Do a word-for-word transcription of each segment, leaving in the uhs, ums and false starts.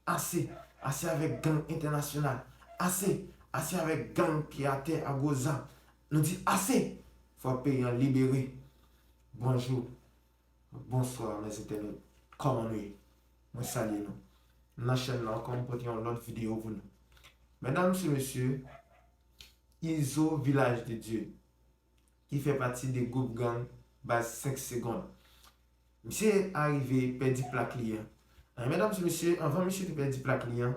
Ase! Ase avèk gang entènasyonal! Ase! Ase avèk gang pye atè a gwo zam! Nou di ase! Fò peyi an libere! Bonjou, bonswa, mèzentènot. Kòman nou ye? Mwen salye nou. Nan chèn nan ankò, m pote yon lòt videyo pou nou. Medam e mesye, Izo Vilaj de Dye, ki fè pati de gwoup gang Baz senk Segonn. Misye arive pèdi plak li an. Medam e mesye, anvan misye te pèdi plak li an,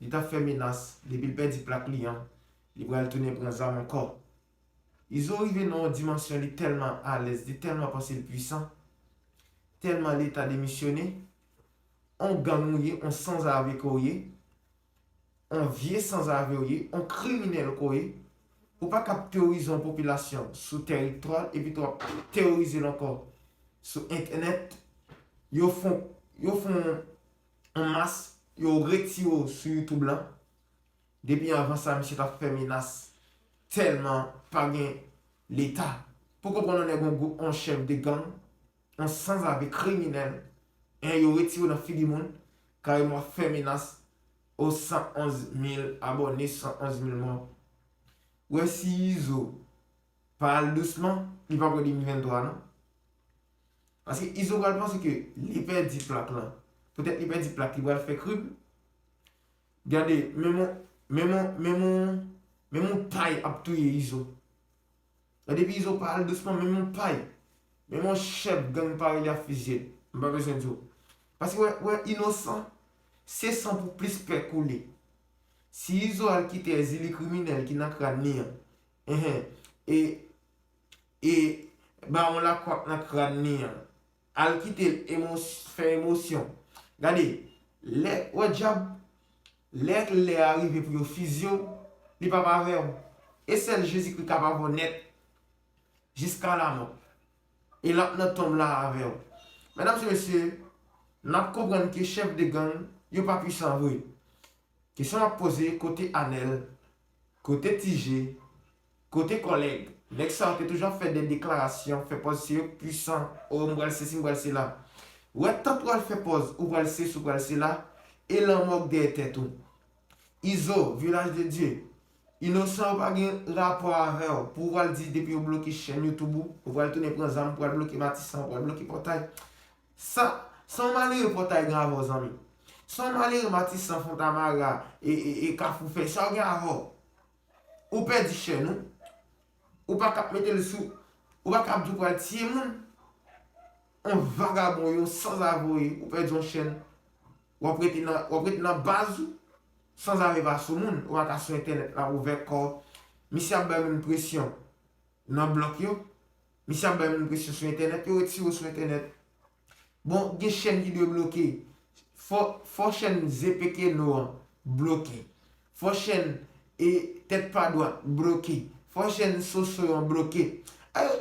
li t ap fè menas, depi l pèdi plak li an, li pral tounen pran zam ankò. Izo rive nan yon dimansyon, li tèlman alèz, li tèlman panse l pwisan, tèlman leta demisyone, on gang ou ye, on sanzave ke w ye, on vye sanzave w ye, on kriminèl ke w ye, ou pa kab teworize yon popilasyon sou tèritwa l epi tou w ap teworize l ankò sou entènèt. Yo fon, yo fon on mas, yo retire w sou YouTube lan. Depi anvan sa, misye t ap fè menas tèlman pa gen leta. Pou konprann yon nèg, yon gwoup, yon chèf de gang, yon sanzave kriminèl, en, yo retire w nan figi moun, kareman w ap fè menas o san onz mil abòne, san onz mil mò. Ou wè si Izo pa al dousman, li p ap wè de mil venntwa non. Paske Izo pral panse ke li pèdi plak lan. Poutèt li pèdi plak, li pral fè krim. Gade, menm on, menm on, menm on, menm on pay ap touye Izo. Gade, depi Izo pa al dousman, menm on pay, menm on chèf gang parèy li ap fizye l. M pa bezwen di w. Paske wè, wè, inosan, se san pou plis pè koule. Si Izo al kite Èzili kriminèl ki nan kràn li an, enhen, e, e bawon lakwa k nan kràn li an, al kite l emos-, fè emosyon. Gade, lè, wè dyab, lè lè a rive pou yo fizye w, li p ap avè w. E sèl Jezikri k ap avè w nèt, jiska lamò. E l ap nan tonm la avè w. Medam e mesye, n ap konprann ke chèf de gang yo pa pwisan vre. Kesyon m ap poze, kote Anèl? Kote Ti Je? Kote kòlèg? Nèg sa yo te toujou ap fè de deklarasyon, fè pòz se yo k pwisan, o, m pral sesi, m pral sela. Ou wè, tan w al fè pòz, ou pral sesi, ou pral sela, e lanmò k dèyè tèt ou. Izo, Vilaj de Dye, inosan yo pa gen rapò avè w, pou w pral di depi yo bloke chèn YouTube ou, ou pral tounen pran zam, ou pral bloke Matisan, ou pral bloke Pòtay. Sa, se yon malere Pòtay gen avè w, zanmi. Se yon malere Matisan, Fontamara, e, e, e Kafou Fèy, sa yo gen avè w. Ou pèdi chèn ou, ou pa kab mete l sou, ou pa kab di w pral tiye moun. On vagabon, yon sanzave w ye, ou pèdi yon chèn. W ap rete nan, w ap rete nan baz ou, sanzave pa sou moun, ou pa ka sou entènèt la, ouvè kò w. Misye ap bay moun presyon nan blòk yo. Misye ap bay moun presyon sou entènèt, yo retire w sou entènèt. Bon, gen chèn ki dwe bloke. Fò, fò chèn Z P K no an bloke. Fò chèn e Tèt pa dwat bloke. Fò chèn Soso yo an bloke. Ayo,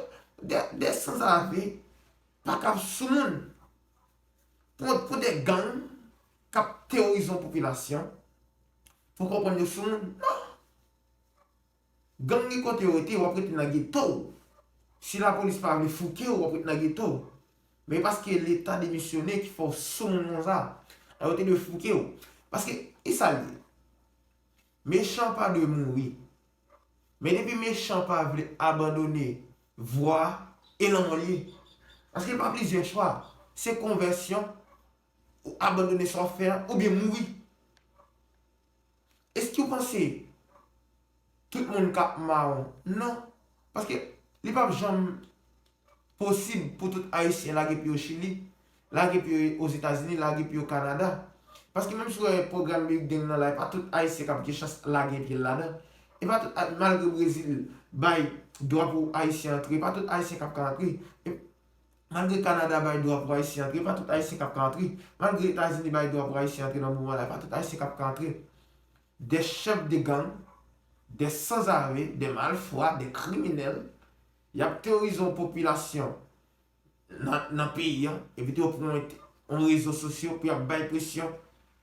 de, de sanzave pa kab sou moun. Pou, pou de gang k ap teworize yon popilasyon, pou konprann yo sou moun. Non. Gang gen kote yo rete, w ap rete nan geto w. Si lapolis pa vle fouke w, w ap rete nan geto w. Men paske leta demisyone ki fè w sou moun konsa. Yo te dwe fouke w. Paske, e sa l ye? Mechan pa dwe mouri. Men depi mechan pa vle abandone vwa, e lanmò l ye. Paske l pa plizyè chwa. Se konvèsyon, ou abandone sa w ap fè a, oubyen mouri. Èske w panse tout moun k ap mawon? Non. Paske li p ap janm posib pou tout Ayisyen lage pye yo Chili, lage pye yo Ozetazini, lage pye yo Kanada. Paske menm si w wè pwogram Big Gang nan la, e pa tout Ayisyen k ap gen chans lage pye l ladan. E pa tout Ay-, malgre Brezil bay dwa pou Ayisyen antre, e pa tout Ayisyen k ap ka antre. E malgre Kanada bay dwa pou Ayisyen antre, e pa tout Ayisyen k ap ka antre. Malgre Etazini bay dwa pou Ayisyen antre nan moman la, e pa tout Ayisyen k ap ka antre. Des chefs de gang, des sanzave, des malfrats, des criminels, y ap teworize yon popilasyon nan, nan peyi an, epi tou yo pran yon, yon rezo sosyo pou y ap bay presyon.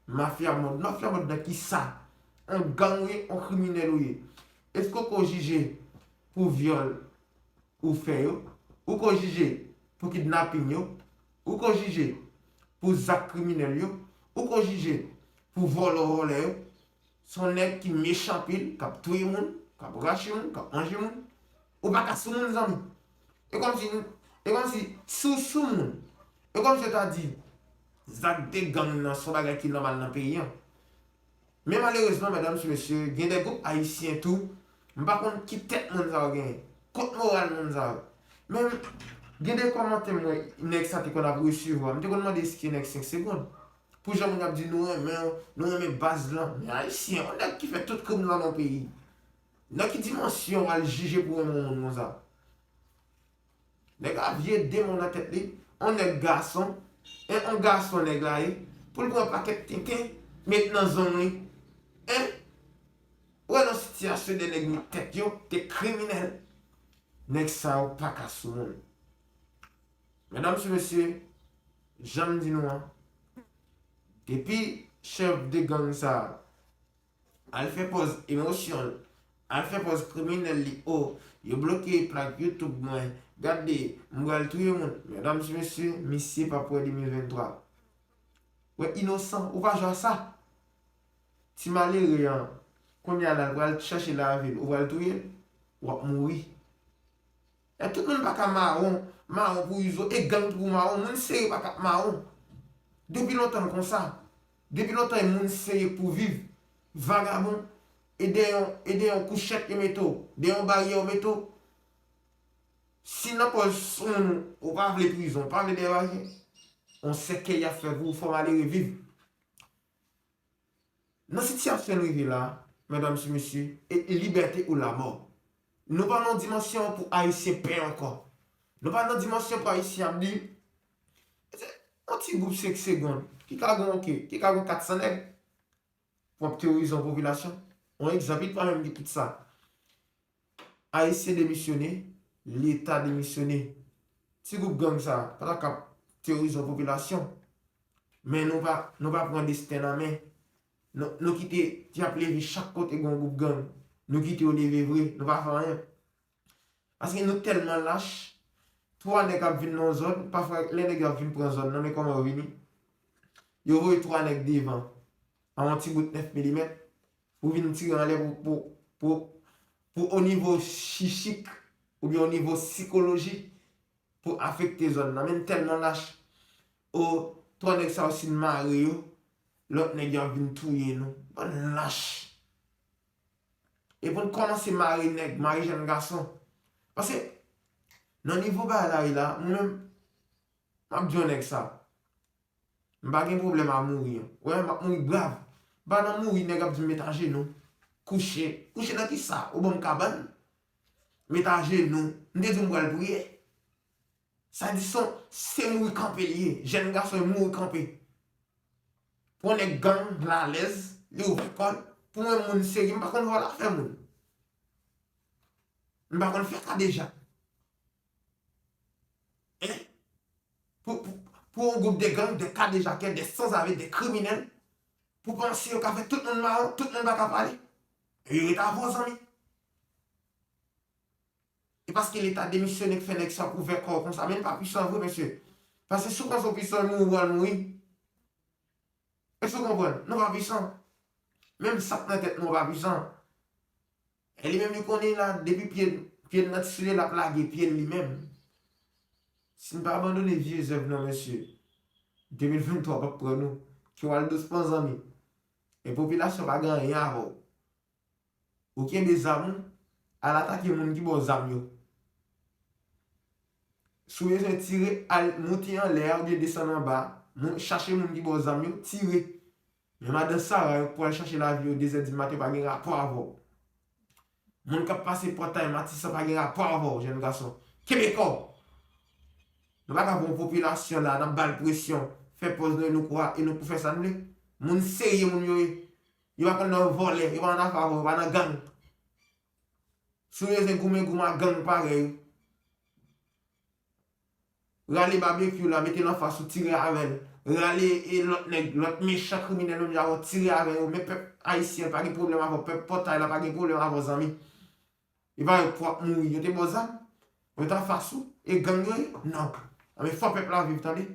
Mafya mòd. Mafya mòd nan kisa? On gang ou ye, on kriminèl ou ye. Èske ou ko jije pou vyòl ou fè yo? Ou ko jije pou kidnaping yo? Ou ko jije pou zak kriminèl yo? Ou ko jije pou vòlè vòlè yo. Se yon nèg ki mechan anpil, k ap touye moun, k ap rache moun, k ap manje moun. Ou pa ka sou moun, zanmi. E kòmsi, e kòmsi si w sou moun. E kòmsi yo ta di, zak de gang nan se yon bagay ki nòmal nan peyi an. Men malerezman, medam e mesye, gen de gwoup ayisyen tou, m pa konn ki tèt moun sa yo genyen, kot moral moun sa yo. Men, gen de kòmantè m wè nèg sa te konn ap resevwa, m te konn mande eske nèg senk segonn. Pou jan moun ap di nou renmen, nou renmen baz lan. Men ayisyen, yon nèg ki fè tout krim lan nan peyi. Nan ki dimansyon w al jije pou renmen yon moun konsa? Nèg la vye demon nan tèt li, yon nèg gason, en yon gason nèg la ye, pou l pran pakèt tenten, met nan zong li. En, ou wè nan sitiyasyon de nèg met tèt yo, de kriminèl, nèg sa yo pa ka sou moun. Medam e mesye, jan m di nou an, depi chèf de gang sa a al fè pòz emosyon l, al fè pòz kriminèl li, o, yo bloke plak YouTube mwen, gade, m pral touye moun. Medam e mesye, misye pa prè de mil venntwa. Wè inosan, ou pa jwe a sa. Ti malere an, kounye a la, l pral chèche lavi l, ou pral touye l, w ap mouri. E tout moun pa ka mawon, mawon pou Izo, e gang pou mawon, moun serye pa ka mawon. Depi lontan l konsa. Depi lontan e moun serye pou viv. Vagabon, e dèyè yon, e dèyè yon kouchèt yo mete w, dèyè yon baryè yo mete w. Si nan pòz sou moun ou pa vle prizon, ou pa vle dèyè baryè, yon sèkèy y ap fè pou ou, fò malere viv. Nan sitiyasyon n rive la, medam e mesye, e libète ou lamò. Nou pa nan dimansyon pou ayisyen pè ankò. Nou pa nan dimansyon pou ayisyen ap di, se yon ti gwoup senk segonn, ki ka gon, oke, ki ka gon kat san nèg, pou ap teworize yon popilasyon. Yon egzanp, li pa menm gen tout sa. Ayisyen demisyone, Leta demisyone. Ti gwoup gang sa a pa ta ka ap teworize yon popilasyon. Men nou pa, nou pa pran desten nan men. Nou, nou kite, y ap leve chak kote gen yon gwoup gang. Nou kite yo leve vre, nou pa fè anyen. Paske nou tèlman lach, twa nèg ap vin nan yon zòn, pafwa lè nèg yo ap vin pran zòn nan, men kòman yo vini? Yo voye twa nèg devan, a yon ti bout nèf milimèt, pou vin tire anlè pou, pou, pou, pou o nivo chichik, oubyen o nivo sikoloji, pou afekte zòn nan. Men n tèlman lach, o, twa nèg sa yo si n mare yo, lòt nèg yo ap vin touye nou. Bann lach. E pou n kòmanse mare nèg, mare jèn gason. Paske, nan nivo bagay la ye la, mwen menm, m ap di yon nèg sa. M pa gen pwoblèm a mouri an. Wè, m ap mouri brav. M pa nan mouri, nèg ap di m met ajenou. Kouche. Kouche nan kisa? Ou ban m kabann? Met ajenou. M te di w m pral priye. Sa di se yon, se mouri kanpe li ye. Jèn gason e mouri kanpe. Pou yon nèg gang, l alèz, li ouvè kò l. Pou mwen, moun serye, m pa konn vòlè afè moun. M pa konn fè kadejak. En? Pou, pou, pou yon gwoup de gang, de kadejakè, de sanzave, de kriminèl, pou panse yo ka fè tout moun mawon, tout moun pa ka pale. E yo ret avè w, zanmi. E paske Leta demisyone k fè nèg sa ap ouvè kò yo konsa, men l pa pwisan vre, mesye. Paske si w panse w pwisan, mouri w pral mouri. Èske w konprann? Nou pa pwisan. Menm sa k nan tèt nou pa pwisan. E li menm li konnen la, depi pye, pye l nan ti sole, l ap lage pye l li menm. Si n pa abandone vye zèv nan, mesye, de mil venntwa p ap pran nou. Ke w al dousman, zanmi. E popilasyon pa gen anyen avè w. Ou kenbe zam ou, al atake moun ki ba w zam yo. Si w bezwen tire, al moute anlè a oubyen desann anba, moun, chache moun ki ba w zam yo, tire. Men madan Sara yo k pral chache lavi yo de zè di maten pa gen rapò avè w. Moun k ap pase pòtay Matisan pa gen rapò avè w, jèn gason. Kenbe kò w! Nou pa ka pran yon popilasyon la, n ap ba l presyon, fè pòz nou e nou kwa, e nou pou fè sa n vle. Moun serye moun yo ye. Yo pa konn nan vòlè, yo pa nan afè avè w, yo pa nan gang. Si w bezwen goumen, goumen ak gang parèy ou. Rale Babekyou la, mete l anfas ou, tire avè l. Rale e lòt nèg, lòt mechan kriminèl menm jan avè w, tire avè yo. Men pèp ayisyen pa gen pwoblèm avè w, pèp pòtay la pa gen pwoblèm avè w, zanmi. E pa yo k pou ap mouri, yo te ba w zam. Yo t anfas ou, e gang yo ye? Non. Anben fò pèp la viv, tande.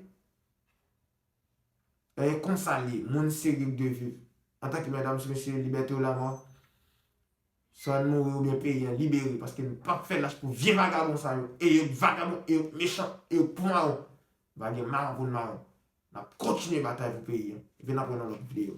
E konsa l ye, moun serye k dwe viv. Antanke medam, mesye, libète ou lamò. Swa n mouri oubyen peyi an libere, paske n p ap fè lach pou vye vagabon sa yo. E yo vagabon, e yo mechan, e yo pon mawon. Va gen mawon pou n mawon. N ap kontinye batay pou peyi an. Epi n ap wè nan lòt videyo.